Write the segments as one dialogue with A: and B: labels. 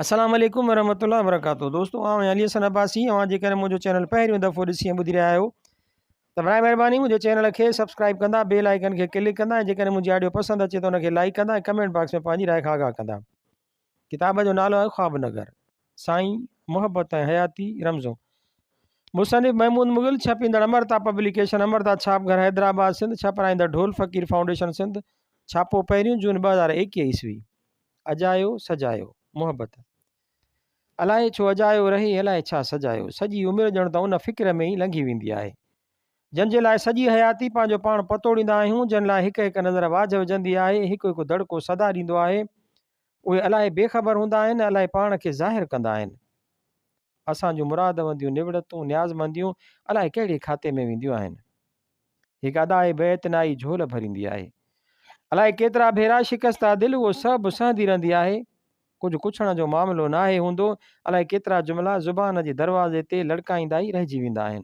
A: السلام عليڪم ورحمة الله وبرڪاته دوستو آئون آهيان علي حسن عباسي اوهان جيڪڏهن منهنجو چينل پهريون دفعو ڏسي ۽ ٻڌي رهيا آهيو ته برائي مهرباني منهنجي چينل کي سبسڪرائب ڪندا بيل آئيڪن کي ڪلڪ ڪندا ۽ جيڪڏهن منهنجي آڊيو پسند اچي ته ان کي لائڪ ڪندا ۽ ڪمينٽ باڪس ۾ پنهنجي راء کان آگاهه ڪندا ڪتاب جو نالو آهي خواب نگر سائين محبت ۽ حياتي رمزون مصنف محمود مغل ڇپيندڙ امرتا پبليڪيشن امرتا ڇاپ گهر حيدرآباد سنڌ ڇپرائيندڙ ڍول فقير فائونڊيشن سنڌ ڇاپو پهريون جون 2021 عيسوي اجايو سجايو، محبت. الائي ڇو اجايو رهي، الائي ڇا سجايو. سڄي عمر ڄڻ ته ان فڪر ۾ ئي لنگهي ويندي آهي. جن جي لاء سڄي حياتي پنهنجو پاڻ پتوڙيندا آهيون، جن لاء هڪ هڪ نظر واجهه وجهندي آهي، هڪ هڪ دڙڪو صدا ڏيندو آهي، اهي الائي بي خبر هوندا آهن، الائي پاڻ کي ظاهر ڪندا آهن. اسان جون مرادونديون نوڙتون، نيازمنديون الائي ڪهڙي کاتي ۾ وينديون آهن. هڪ ادائي بي اعتنائي جهول ڀريندي آهي. الائي ڪيترا ڀيرا شڪسته دل اهو سڀ سهندي رهندي آهي. ڪجهه ڪڇڻ جو معاملو ناهي هوندو، الائي ڪيترا جملا زبان جي دروازي تي لڙڪائيندا ئي رهجي ويندا آهن.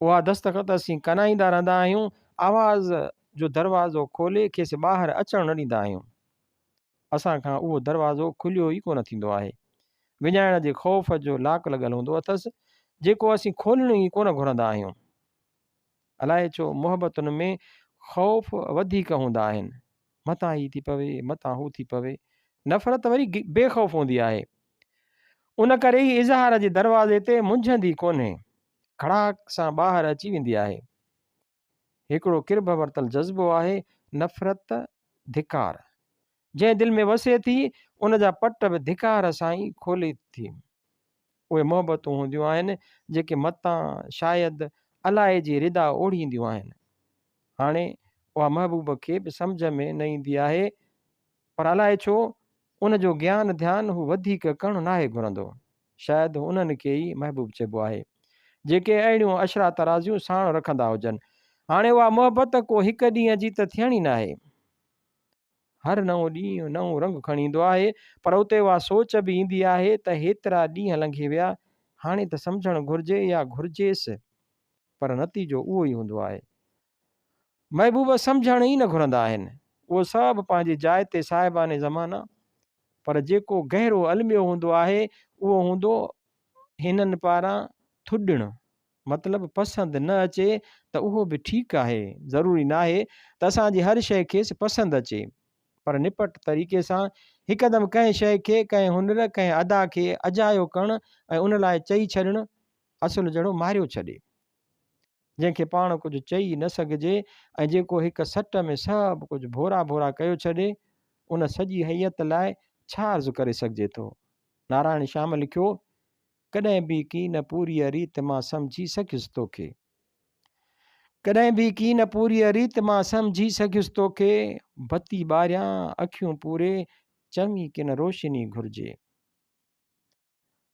A: اها دستخط اسين ڪنائيندا رهندا آهيون، آواز جو دروازو کولي کيس ٻاهر اچڻ نه ڏيندا آهيون. اسان کان اهو دروازو کليو ئي ڪونه ٿيندو آهي. وڃائڻ جي خوف جو لاڪ لڳل هوندو اٿس، جيڪو اسين کولڻ ئي ڪونه گهرندا آهيون. الائي ڇو محبتن ۾ خوف وڌيڪ هوندا آهن. متان هي ٿي پوي، متان هو ٿي پوي. نفرت وري بي خوف هوندي آهي. ان ڪري ئي اظهار جي دروازي تي منجهندي ڪونهي. کڙاڪ سان ٻاهر اچي ويندي آهي. هڪڙو ڪرڀ ورتل جذبو آهي، نفرت، ڌڪار. جنهن دل ۾ وسي ٿي، ان جا پٽ به ڌڪار سان ئي کولي ٿي. اهي محبتون هونديون آهن، جيڪي متان، شايد، الائي جي ردا اوڙهينديون آهن. هاڻي اها محبوب کي به سمجهه ۾ نه ايندي آهي، پر الائي ڇو ان جو گيان ڌيان هو وڌيڪ ڪرڻ ناهي گهرندو. شايد انهن کي ئي محبوب چئبو آهي، جيڪي اهڙيون اشرا طرازيون ساڻ رکندا هجن. هاڻي اها محبت ڪو هڪ ڏينهن جي ته ٿيڻي ناهي. هر نئون ڏينهن نئون رنگ کڻي ايندو آهي، پر اتي اها سوچ به ايندي آهي ته هيترا ڏينهن لنگهي ويا، هاڻي ته سمجهڻ گهرجي يا گهرجيس، پر نتيجو اهو ئي هوندو آهي. محبوب سمجهڻ ئي نه گهرندا آهن. اهو سڀ پنهنجي جاء تي صاحبان زمانه، پر جيڪو گهرو الميو هوندو آهي، اهو هوندو هنن پاران ٿڏڻ، مطلب پسند نه اچي ته اهو به ٺيڪ آهي، ضروري ناهي ته اسان جي هر شيء کيس پسند اچي، پر نپٽ طريقي سان هڪدم ڪنهن شيء کي، ڪنهن هنر، ڪنهن ادا کي اجايو ڪرڻ ۽ ان لاء چئي ڇڏڻ اصل جهڙو ماريو ڇڏي. جنهن کي پاڻ ڪجهه چئي نه سگهجي ۽ جيڪو هڪ سٽ ۾ سڀ ڪجهه ڀورا ڀورا ڪيو ڇڏي، ان سڄي هيئت لاء ڇا عرض ڪري سگهجي ٿو؟ نارائڻ شيام لکيو، ڪڏهن به ڪين پوريء ريت مان سمجهي سگهيس توکي. ڪڏهن به ڪين پوريء ريت مان سمجهي سگهيس توکي، بتي ٻاريان اکيون پوري، چوين ڪين روشني گهرجي.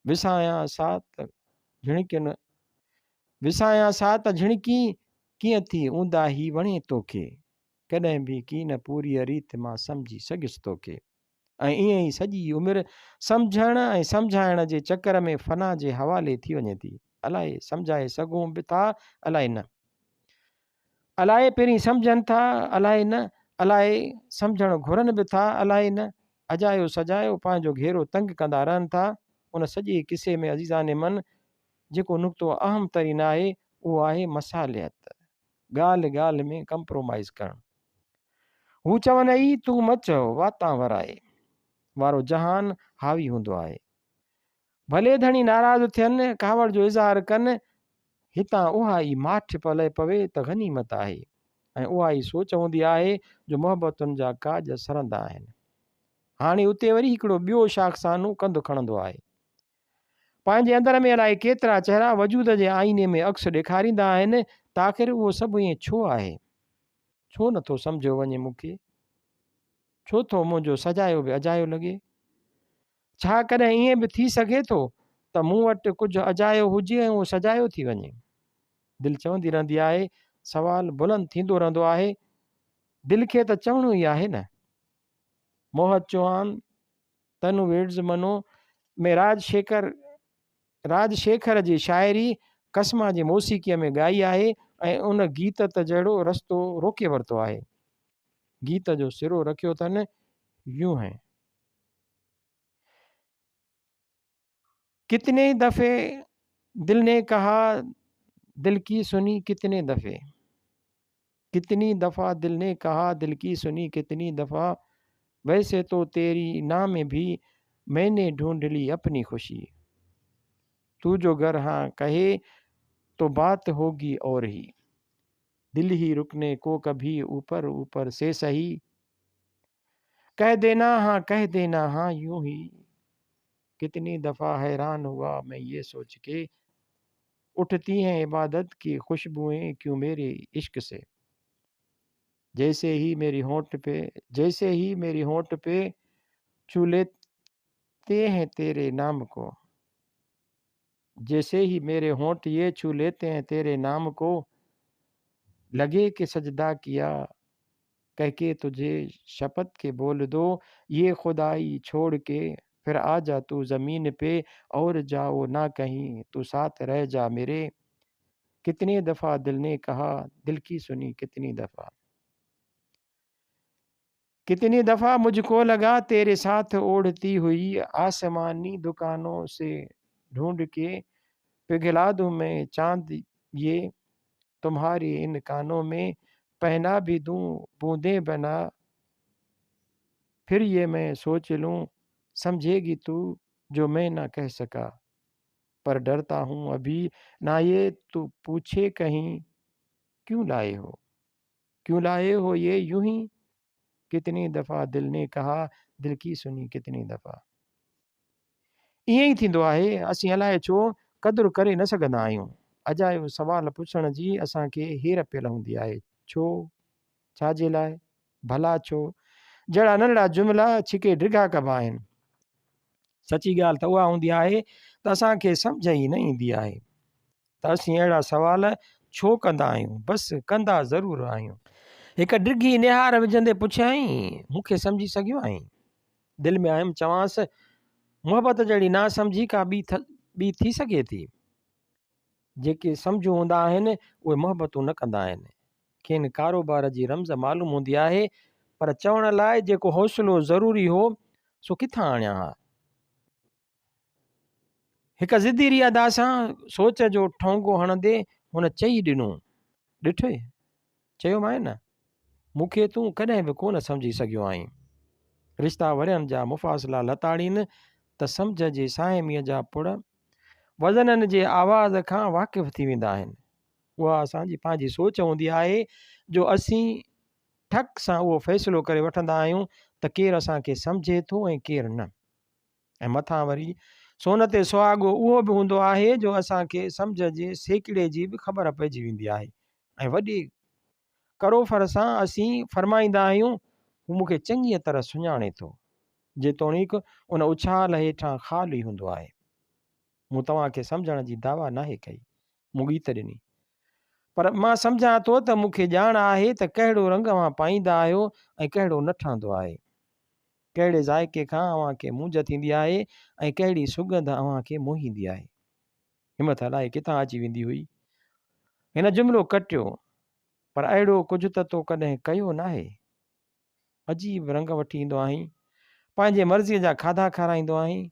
A: وسايان سا ته جهڻڪين وسايان سا ته جهڻڪي ڪيئن ٿي اونداهي وڻي توکي ڪڏهن به ڪين پوريء ريت مان سمجهي سگهيس توکي ۽ ائين ئي سڄي عمر سمجهڻ ۽ سمجهائڻ جي چڪر ۾ فنا جي حوالي ٿي وڃي ٿي. الائي سمجهائي سگهون به ٿا الائي نه. الائي پهرين سمجهن ٿا الائي نه، الائي سمجهڻ گهرن به ٿا الائي نه، اجايو سجايو پنهنجو گهيرو تنگ ڪندا رهن ٿا. ان سڄي قصي ۾ عزيزان من جيڪو نقطو اهم ترين آهي اهو آهي مصالحت، ڳالهه ڳالهه ۾ ڪمپرومائيز ڪرڻ. هو چون اي تون مه چئو واتان ورائي وارو جهان حاوي هوندو آهي. ڀلي ڌڻي ناراض ٿين، ڪاوڙ جو اظهار ڪن، هتان اها ئي ماٺ پلئه پوي ته غنيمت آهي ۽ اها ئي سوچ هوندي آهي جو محبتن جا ڪاڄ سرندا آهن. هاڻي اتي وري هڪڙو ٻيو شاخسانو ڪنڌ کڻندو آهي. پنهنجي اندر ۾ الائي ڪيترا چهرا وجود جي آئيني ۾ عڪس ڏيکاريندا آهن ته آخر اهو سڀ ائين ڇو آهي؟ ڇو نٿو سمجهيو وڃي مون کي؟ ڇو ٿو منهنجو سجايو به اجايو لڳي؟ ڇا ڪڏهن ائين به ٿي سگهي ٿو ته مون وٽ ڪجهه اجايو هجي ۽ اهو سجايو ٿي وڃي؟ دل چوندي رهندي آهي، سوال بلند ٿيندو رهندو آهي، دل کي ته چوڻو ئي آهي نه. موهت چوهان، تنو ويڊز منو ۾ راج شيکر راج شيکر جي شاعري قسما جي موسيقيء ۾ ڳائي آهي ۽ ان گيت ته جهڙو رستو روڪي ورتو آهي. گيت جو سرو رکيو اٿن يون هين. ڪتني دفعي دل ني ڪها دل ڪي سني ڪتني دفعي ڪتني دفعا دل ني ڪها دل ڪي سني ڪتني دفعا ويسي تو تيري نام ڀي مين ني ڍونڍ لي اپني خوشي تو جو گر هان ڪهي تو بات هوگي اور هي دل هي رڪني ڪو ڪڀي اوپر اوپر سي سهي ڪهه دينا هان ڪهه دينا هان يون هي ڪتني دفعا حيران هوا مين يه سوچ ڪي اٺتي هين عبادت ڪي خوشبوئين ڪيون ميري عشق سي جيسي هي ميري هونٽ پي جيسي هي ميري هونٽ پي ڇو ليتي هين تيري نام ڪو جيسي هي ميري هونٽ يه ڇو ليتي هين تيري نام ڪو لگي ڪي سجده ڪيا ڪهه ڪي تجهي شپت ڪي بول دو يه خدائي ڇوڙ ڪي ڦر آ جا تو زمين پي اور جائو نا ڪهين تو ساٿ رهه جا ميري ڪتني دفعا دل ني ڪها دل ڪي سني ڪتني دفعا ڪتني دفعا مجھ ڪو لگا تيري ساٿ اوڙهتي هئي آسماني دڪانون سي ڍونڍ ڪي پگهلا دون مين چاند يه تمهاري ان ڪانون مين پهنا ڀي دون بوندين بنا ڦر يه مين سوچ لون سمجهي گي تو جو مين نه ڪهه سڪا پر ڊرتا هون اڀي نا يه تو پوڇي ڪهين ڪيون لائي هو ڪيون لائي هو يه يون هي ڪتني دفعا دل ني ڪها دل ڪي سني ڪتني دفعا. ائين ئي ٿيندو آهي، اسين الائي ڇو قدر ڪري نه سگهندا آهيون. اجايو سوال پڇڻ جي اسان کي هير پيل هوندي آهي. ڇو؟ ڇا جي لاء؟ ڀلا ڇو؟ جهڙا ننڍڙا جملا ڇڪي ڊگها ڪبا آهن. سچي ڳالهه ته اها هوندي آهي ته اسان کي سمجهه ئي نه ايندي آهي ته اسين اهڙا سوال ڇو ڪندا آهيون. بس ڪندا ضرور آهيون. هڪ ڊگهي نهار وجهندي پڇيائين، مون کي سمجهي سگهيو آهين؟ دل ۾ آيم چوانس، محبت جهڙي ناسمجهي ڪا ٻي ٻي ٿي سگهي ٿي؟ جيڪي سمجهو هوندا آهن، اهي محبتون نه ڪندا آهن. کين ڪاروبار جي رمز معلوم هوندي آهي، پر چوڻ لاء جيڪو حوصلو ضروري هو، سو ڪٿان آڻيان ها؟ هڪ ضدي ري ادا سان سوچ جو ٺونگو هڻندي هن چئي ڏنو، ڏٺئي؟ چيومانء نه، مون کي تون ڪڏهن به ڪونه سمجهي سگهيو آهين. رشتا ورهين جا مفاصلا لتاڙين ته سمجهه جي ساهميء جا پڙ وزنن جي آواز کان واقف ٿي ويندا آهن. اها اسان جي پنهنجي سوچ هوندي آهي جو اسين ٺڪ سان اهو فيصلو ڪري وٺندا آهيون ته ڪير اسان کي سمجهي ٿو ۽ ڪير نه. ۽ مٿان وري سون تي سهاڳو اهو به هوندو آهي جو اسان کي سمجهه جي سيڪڙي جي به خبر پئجي ويندي آهي ۽ وڏي ڪروفر سان اسين فرمائيندا آهيون هو مون کي چڱيء طرح سڃاڻي ٿو جيتوڻيڪ ان اڇال هيٺان خال ئي هوندو آهي. مون توهان کي سمجهڻ جي دعويٰ ناهي ڪئي. مون ڳيت ڏني. پر مان سمجهان ٿو ته مون کي ڄاڻ آهي ته ڪهڙو رنگ اوهان پائيندا آهيو ۽ ڪهڙو نه ٺهندو آهي. ڪهڙي ذائقي کان اوهان کي مونجهه ٿيندي آهي ۽ ڪهڙي سڳنڌ اوهان کي موهيندي آهي. همٿ الائي ڪٿان اچي ويندي هئي. هن جملو ڪٽيو، پر اهڙو ڪجهه ته تو ڪڏهن ڪيو ناهي. عجيب رنگ وٺي ايندو آهين. پنهنجي مرضيء جا کاڌا کارائيندو آهين.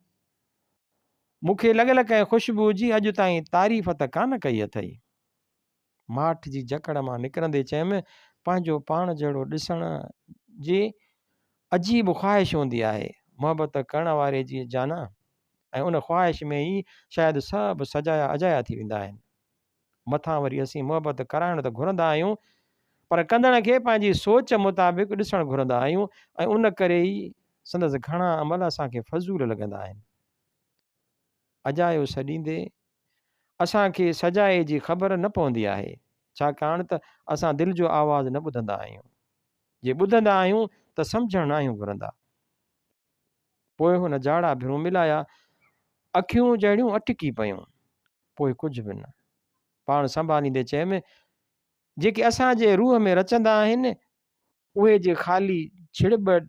A: مون کي لڳل ڪنهن خوشبوء جي اڄ تائين تعريف ته ڪانه ڪئي اٿئي. ماٺ جي جڪڙ مان نڪرندي چيم، پنهنجو پاڻ جهڙو ڏسڻ جي عجيب خواهش هوندي آهي محبت ڪرڻ واري جي جانا ۽ ان خواهش ۾ ئي شايد سڀ سجايا اجايا ٿي ويندا آهن. مٿان وري اسين محبت ڪرائڻ ته گهرندا آهيون پر ڪندڙ کي پنهنجي سوچ مطابق ڏسڻ گهرندا آهيون ۽ ان ڪري ئي سندس گهڻا عمل اسان کي فضول لڳندا آهن. اجايو سڏيندي اسان کي سجائي جي خبر نه پوندي آهي، ڇاڪاڻ ته اسان دل جو آواز نه ٻڌندا آهيون. جي ٻڌندا آهيون ته سمجهڻ ناهيون گهرندا. پوء هن جاڙا ڀرون ملايا، اکيون جهڙيون اٽڪي پيون. پوء ڪجهه به نه. پاڻ سنڀاليندي چيم، جيڪي اسان جي روح ۾ رچندا آهن، اهي جي خالي ڇڙٻ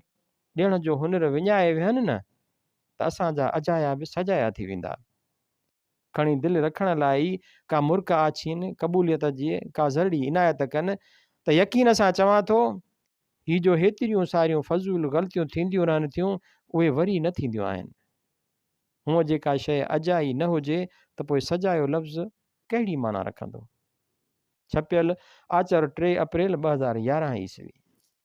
A: ڏيڻ جو هنر وڃائي ويهن نه ته اسان جا اجايا به سجايا ٿي ويندا. کڻي دل رکڻ لاء ئي ڪا مرڪ آڇين، قبوليت جي ڪا ذرڙي عنايت ڪن ته يقين سان چوان ٿو، هي جو هيتريون ساريون فضول غلطيون ٿينديون رهن ٿيون، اهي وري نه ٿينديون آهن. هونء جي ڪا شيء اجائي نه هجي ته پوء سجايو لفظ ڪهڙي معنيٰ رکندو؟ ڇپيل، آچر 3 اپريل 2011 عيسوي.